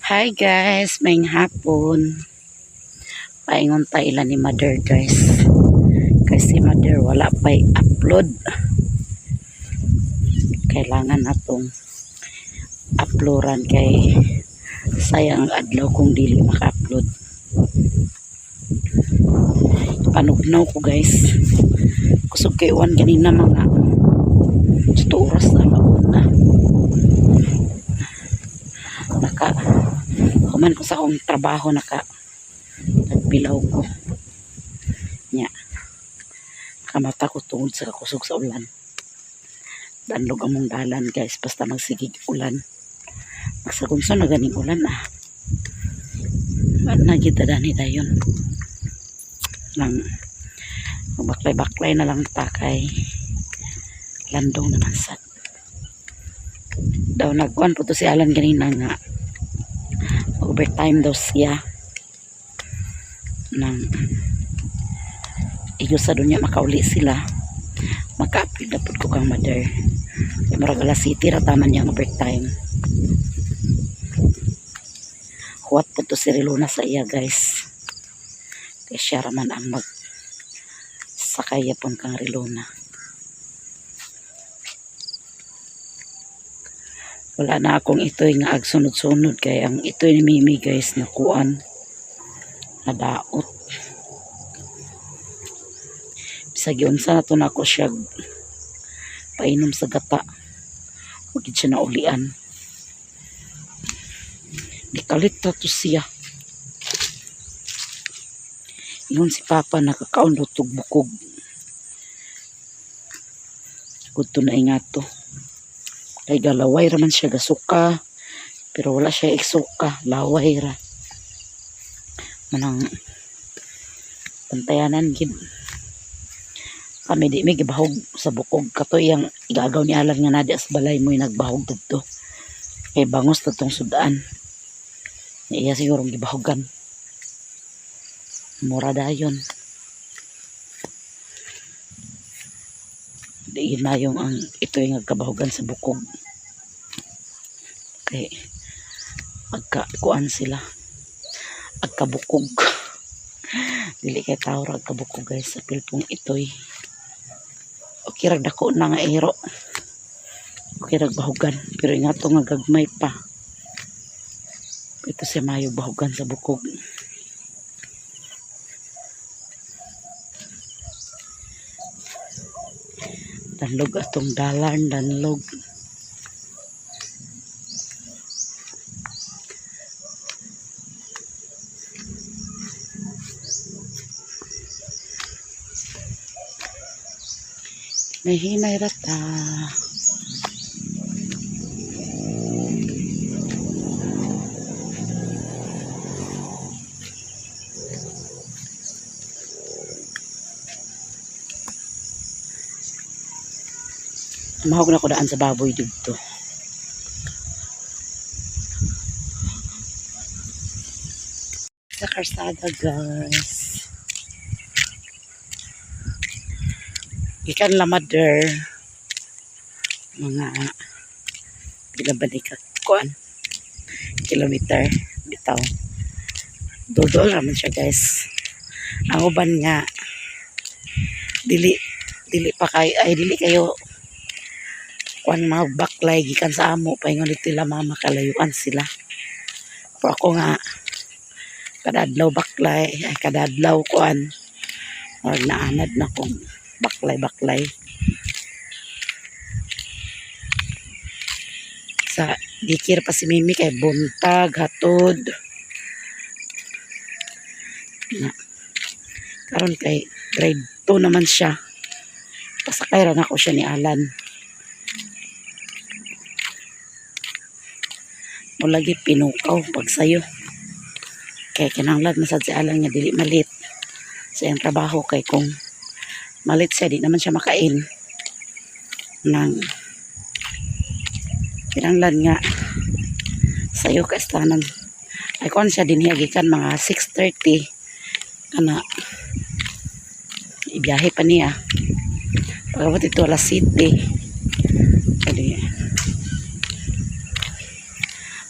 Hi guys, maayong hapon. Paingon ta ila ni Mother, guys. Kasi Mother wala pa'y upload. Kailangan natong uploadan kay sayang ang adlaw kung dili maka-upload. Panugnaw ko, guys. Kusog kay uwan ganina, mga 7 oras na mauna. Naka human ko sa akong trabaho, naka nagbilaw ko. Nya. Nakamata ko tungod sa kakusog sa ulan. Danlog among dalan, guys, basta magsigig ulan. Magsagunsa na ganing ulan ah. Wala na kita dani dayon. Nang baklay-baklay na lang ta kay landong naman sad. Daw nagkuan po to si Alan ganina nga overtime daw siya. Nang igo sa dunya makauli sila. Maka-upload na pud ko kang Mother. Kay murag alas 7 ra taman niyang overtime. Huwat po to si Riluna sa iya, guys. Kay siya raman ang mag sakay yapon kang Riluna. Wala na akong itoy nga agsunod-sunod kay ang itoy ni Mimi, guys, nakuan, nadaot. Bisag giunsa na to nako siya painom sa gata, wa gid siya naulian. Gikalit ra to siya. Ingon si Papa nakakaon daw tog bukog. Kudto na ingato. Kay galaway ra man siya gasuka. Pero wala siya iksuka, laway ra. Manang pantayanan gid. Kami di mi gibahog sa bukog, kato iyang igagaw ni Alan nga naa sa balay mo'y nagbahog didto. Kay bangos na tong sudan. Iya siguro gibahogan. Mura dayon. Di na yung ang ito yung nagkabahogan sa bukog. Kay agka kuan sila. Agkabukog. Dili kay tao ra agkabukog, guys, sa pilpong itoy. Okay rag dako na nga ero. Okay rag bahugan pero ingato nga gagmay pa. Ito siya mayo bahugan sa bukog. Danlog atong dalan, danlog. May hinay rata. Mahog na ko daan sa baboy dito. Sa karsada, guys. Gikan la Mother. Mga pila ba ni ka kuan? Kilometer bitaw. Dodol raman siya, guys. Ang uban nga dili dili pa kay ay dili kayo kuan mga baklay gikan sa amo, paingon nila mama kalayuan sila. Pero ako nga kadadlaw baklay ay kadadlaw kuan, murag naanad na kong baklay baklay sa dikir pa si Mimi kay buntag hatod na. Karon kay grade 2 naman siya, pasakay ra nako siya ni Alan. Mo lagi pinukaw pagsayo kay kinahanglan man sad si Alan nga dili malit sa iyang trabaho, kay kung malit siya di naman siya makain. Nang kinahanglan nga sayo ka istanan. Ay kuan siya dinhi gikan mga 6:30 kana, ibiyahe pa niya pagabot ito alas 7. Kadi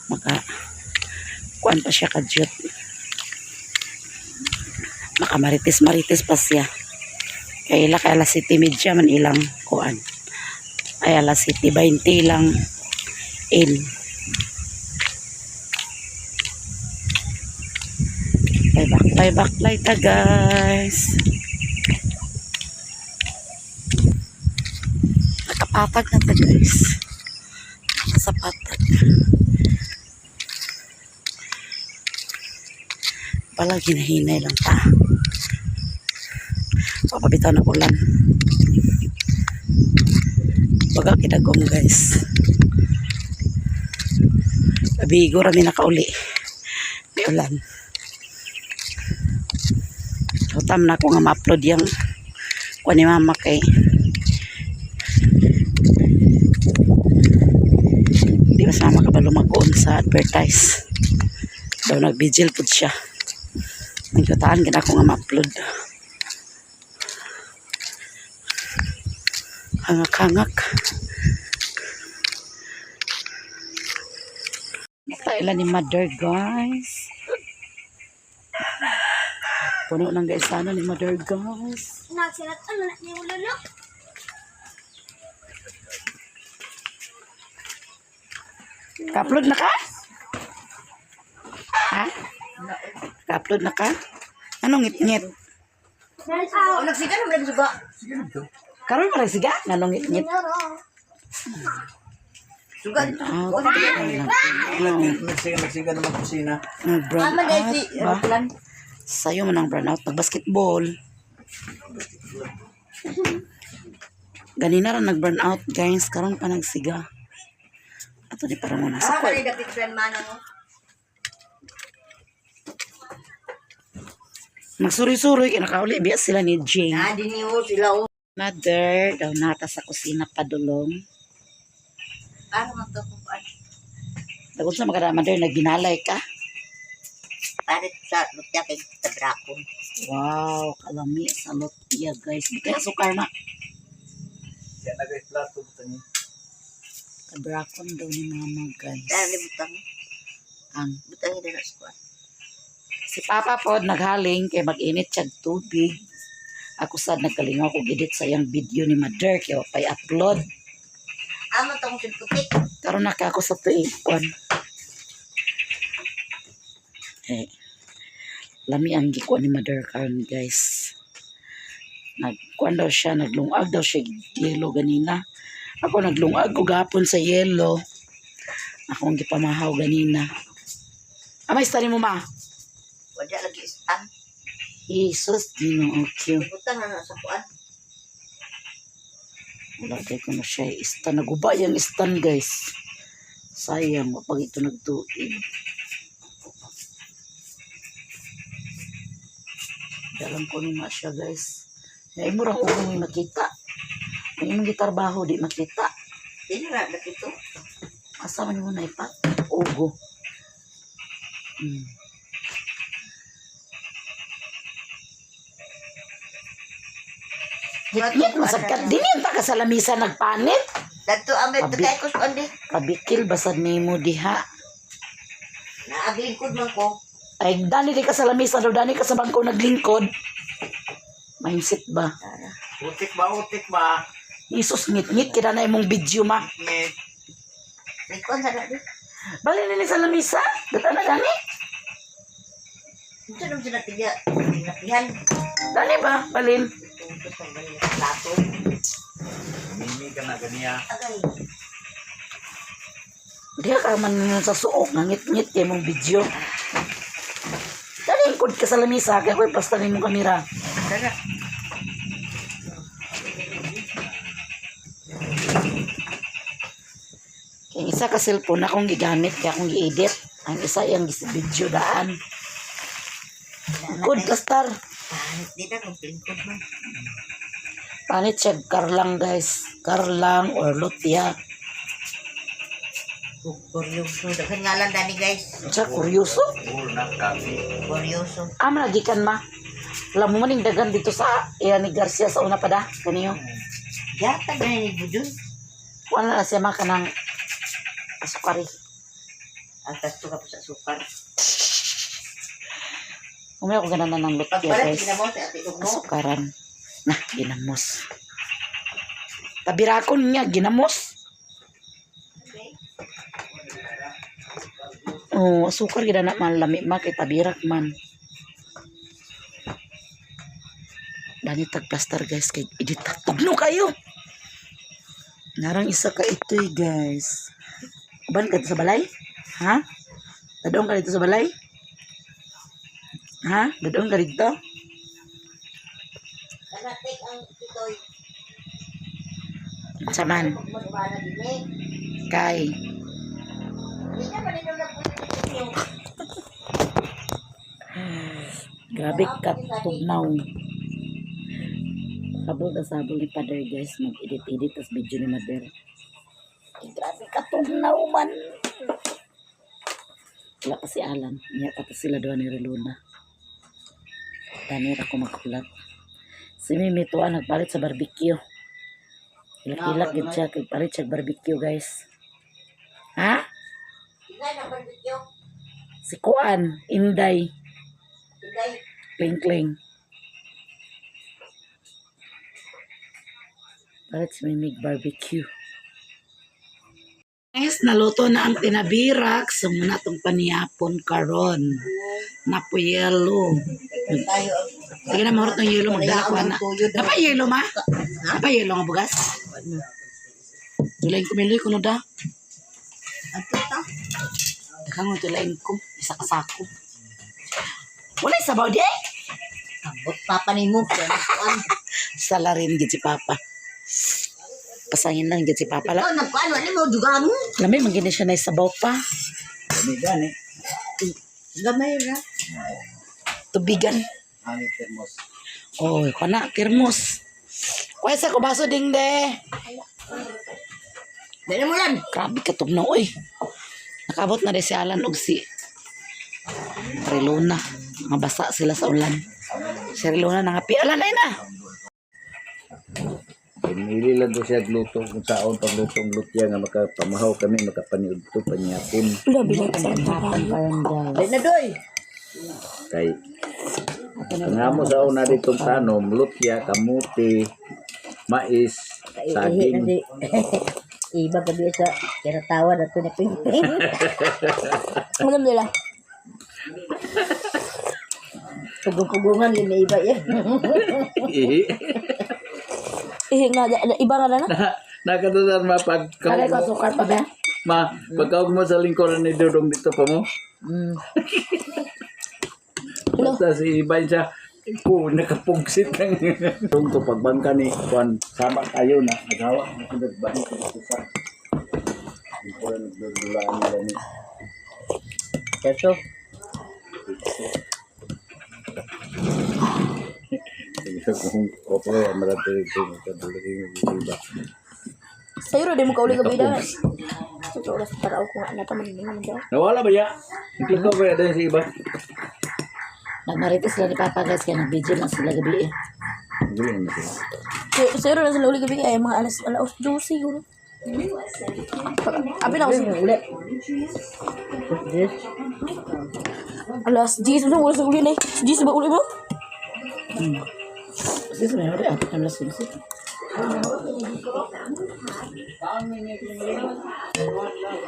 maka Kuan pa siya kadyot. Makamarites-marites pa siya. Kay ila kay alas 7:30 man ilang kuan. Ay, alas 7:20 lang in. Bye back, later, guys. Nakapatag na ta, guys. Nasa patag. Pala ginahinay lang ta. Papabitaw na ulan. Baga kinagong, guys. Kabigo rami nakauli. May ulan. Hutam na ako nga ma-upload yung kuha ni mama kay di ba sama ka ba lumagoon sa advertise daw, nag-vigil po siya. Nagkataan gina ako nga ma-upload. Hangak-hangak. Tayo ni mother, guys. Puno ng gaisano ni mother, guys. Nagsilat ano na ni ulo no? Ka-upload na ka? Ha? Ka-upload na ka? Anong ngit-ngit? Oh, Nagsiga naman nagsuga. Karon pa siga? Anong ngit-ngit? Suga. Out. Nagsiga, nagsiga naman kusina. Nag-brown Tama guys, out si ba? Rockland. Sayo man ang brown out. Nag-basketball. Ganina ra nag-burn out, guys. Karon pa nagsiga. Ato di para muna sa Ah, kwal. kani dapit friend man ano. Magsuri-suri kay nakauli biya sila ni Jane. Na dinhi oh sila oh. Mother daw nata sa kusina padulong. Para man to kung ano. Dagon sa mga mother, nagginalay ka. Para sa lutya kay tabrakon. Wow, kalami sa lutia, guys. Kaya sukar na. Yan na guys, plato ito niya. Kabrakon daw ni mama, guys. Dali butang. Ang Butang dira sa kuan. Si Papa pod naghaling kay mag-init siya tubig. Ako sad nagkalingaw ko gidit sa iyang video ni Mother kay wa pay upload. Amo tong putik. Karon na ka ako sa tuig kwan. Eh, lami ang gikuan ni Mother karon, guys. Nagkuan daw siya, naglungag daw siya yelo ganina. Ako naglungag ko gapon sa yelo. Ako ang gipamahaw ganina. Amay, stari mo, ma. Wala lagi istan. Jesus, Ginoo ko. Butang na na sa kuan. Wala kay ko na siya istan. Naguba yung istan, guys. Sayang, pag ito nagtuig. Dalam ko nung siya, guys. Ngayon mo rin ako may makita. May imong gitarbaho, di makita. Dili ra dapit to. Asa man mo na ipat? Ugo. Ngit-ngit, masagkat. Dinin ta ka sa lamisa nagpanit. Dadto amay Abi. kay ko kuan di. Kabikil, basad nimo diha. Naaglingkod man ko. Ay, dani di ka sa lamisa daw, dani ka sa bangko naglingkod. Mindset ba? Utik ba, utik ba? Jesus, ngit-ngit, kira na imong video, ma. Ngit. May kuan sa na di. Bali nini sa lamisa? Data na dani? Unsa naman sila tiga? Tinapihan. Dani ba? Balin. Tutos ang ganyan sa plato. Mimi ka na ganiya. Agay. Diha ka man sa suok, nga ngit-ngit kay mong video. Dani, lingkod ka sa lamisa, kaya ko'y basta nimong kamera. Dara. Kaya ang isa ka cellphone akong gigamit, kaya akong gi-edit. Ang isa iyang video daan. Good ka, star. Panit di na kung lingkod man. Panit siya, karlang, guys. Karlang or lutia. Kuryoso. Daghan ngalan dani, guys. Siya, kuryoso. Puro na kape. Kuryoso. Ah, managikan ma. Alam mo maning dagan dito sa iya ni Garcia sa una pa da. Kaniyo. Yata gani ni Budun. Wala na siya ma kanang asukari. Ang tasto ka pa sa sukar. Umay ako ganan ng lutya, Pagpalit, guys. ginamos, ate Ugno. Kasukaran. Na, ginamos. Tabirakon niya, ginamos. Oh, asukar gid na man lami ma kay tabirak man. Dani tag plaster, guys, kay edit tugno kayo. Narang isa ka itoy, guys. Uban ka dito sa balay? Ha? Dadong ka dito sa balay? Ha? Dadong ka dito? Kanatik ang titoy. Saman Magmana din eh. kay Hindi na man na po. Grabe ka tugnaw. Sabol na sabol ni Father, guys. Mag-edit-edit tas video ni Mother. Eh, grabe ka tugnaw man. Wala pa si Alan. Niya pa to sila doon ni Reluna. Dami ra ko maghulat. Si Mimi tuwa nagpalit sa barbecue. Hilak-hilak gid siya kay palit siya barbecue, guys. Ha? Ingay na barbecue. Si Kuan, Inday, Ingay. Kling Kling. Palit si Mimig barbecue. Guys, naluto na ang tinabirak. So, muna itong paniyapon karon. Napuyelo. Tayo. Sige na, mahurot ng yelo. Magdala ko na. Napa-yelo, ma? Napa-yelo nga bugas? Tulain ko, miloy ko no da. Ang tuta. Daghang mo tulain ko. Isa ka sako. Wala sabaw di eh. Ambot papa ni mo. Kuan. Salarin gid si Papa. Pasangin lang gid si Papa. Ikaw nagkuan wala mo duga mo. Lami, man gini siya na sabaw pa. Kami gani. Gamay ra. Tubigan. Ani termos. Oh, kana termos. Kuha sa ko baso ding de. Dali mo lan. Grabe ka tugnaw oy. Nakabot na rin si Alan og si Relona. Mga basa sila sa ulan. Si Relona nangapi. Alan ay na. Pinili lang to siya gluto kung saon pagluto ang lutya nga makapamahaw kami makapaniud to panyapon Hapon karon, guys. Dali na doy. Kay ang amo sa una ditong tanom lutya, kamuti, mais, saging. Iba gabi sa kinatawa na to ni Pingping. Alam nila. Pugong-pugungan yun na iba yan. Ihi. Eh, nga, iba nga na na. Nakatutan ma Alay ko pagkaog mo, sukar pa ba? ma pagkaog mo sa lingkuran ni Dudong dito pa mo. Basta si iba siya ko nakapugsit ng Dong to pagbangka ni kuan sama tayo na naghawa na nagbangka dito sa lingkuran nagdudulaan nila ni Serso. Sige kung opo marami ito magkadulo yung iba. Sa'yo rin, di mo kauli gabi na. Sa oras para ako nga nataman naman daw. Nawala ba ya? Nagluto ba ya dahil si iba? Nagmarites sila ni Papa, guys, kaya nag-video lang sila gabi eh. Gulo na sila. Sa'yo rin sila uli gabi ay mga alas alas 12 siguro. Abi na ako sa Uli. This. Alas 10 na wala sa uli na eh. 10 ba uli mo? Kasi sa may ori, ato alas 11.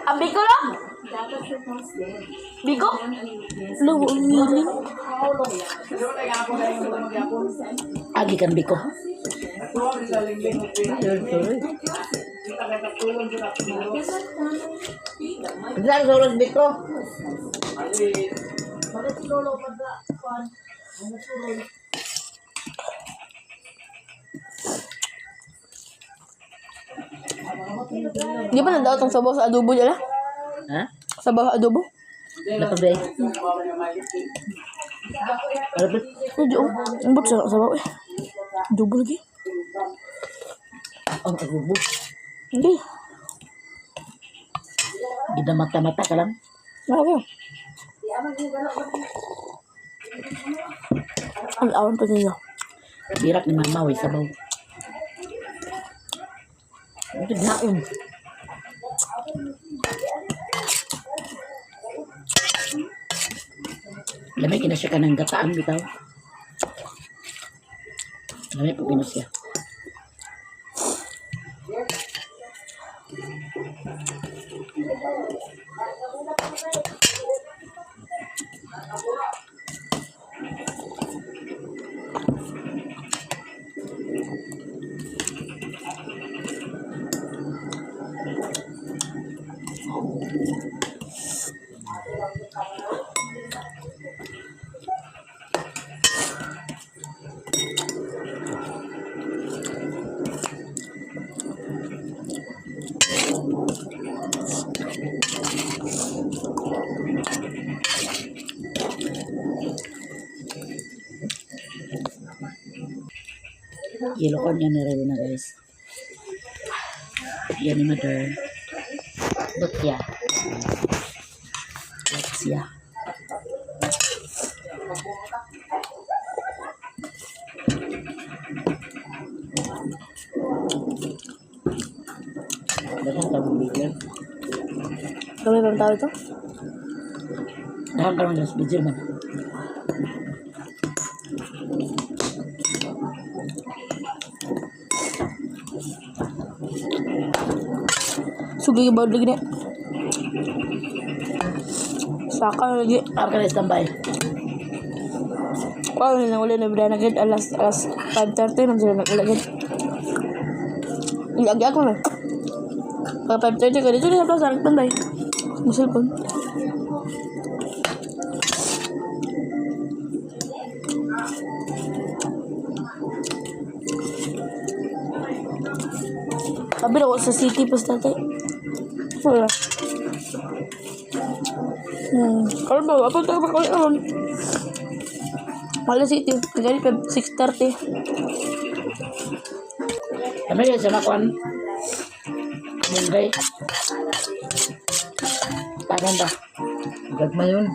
Ang biko lang? Biko? Lo, umiling. Agi kan biko. Saan sa oras biko? Di ba nandaot ang sabaw sa adobo nila? Ha? Sabaw sa adobo? Nakabay. Malapit. Medyo, ang but sa sabaw eh. Adobo lagi. Ang agubo. Hindi. Gida mata-mata ka lang. Grabe. Ang awan pa niya. Birak ni Mama, way sabaw. Ito naon. Lamay kina siya kanang gataan bitaw. Lamay po kina siya. Yellow corn yan ni na, guys. Yan ni Mother. Lutya. Lutya. Daghang ka mong bigyan. Gamay pa tao ito? Daghang ka mong bigyan man. Sugi ba lagi ni? Saka lagi. Ako ka na standby. Kuha na wala na bida na gid alas 5:30 na sila nagulagid. Lagi ako na. Pag 5:30 ka dito na sa plaza nagtambay. Mo cellphone. Sabi na ako sa city pas tatay. Wala. Karon ba? Ako tayo pa karon. Wala city. Kagani pa 6:30. Kami yan siya makuan. Munggay. Tanan ba? Gagmay yun.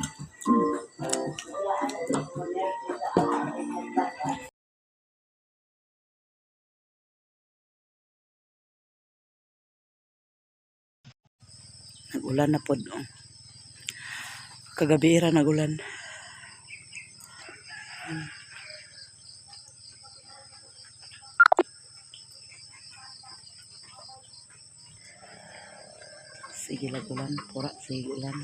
Nag-ulan na pod. Oh. Kagabi ra nag-ulan. Sige lang ulan, pura sige ulan.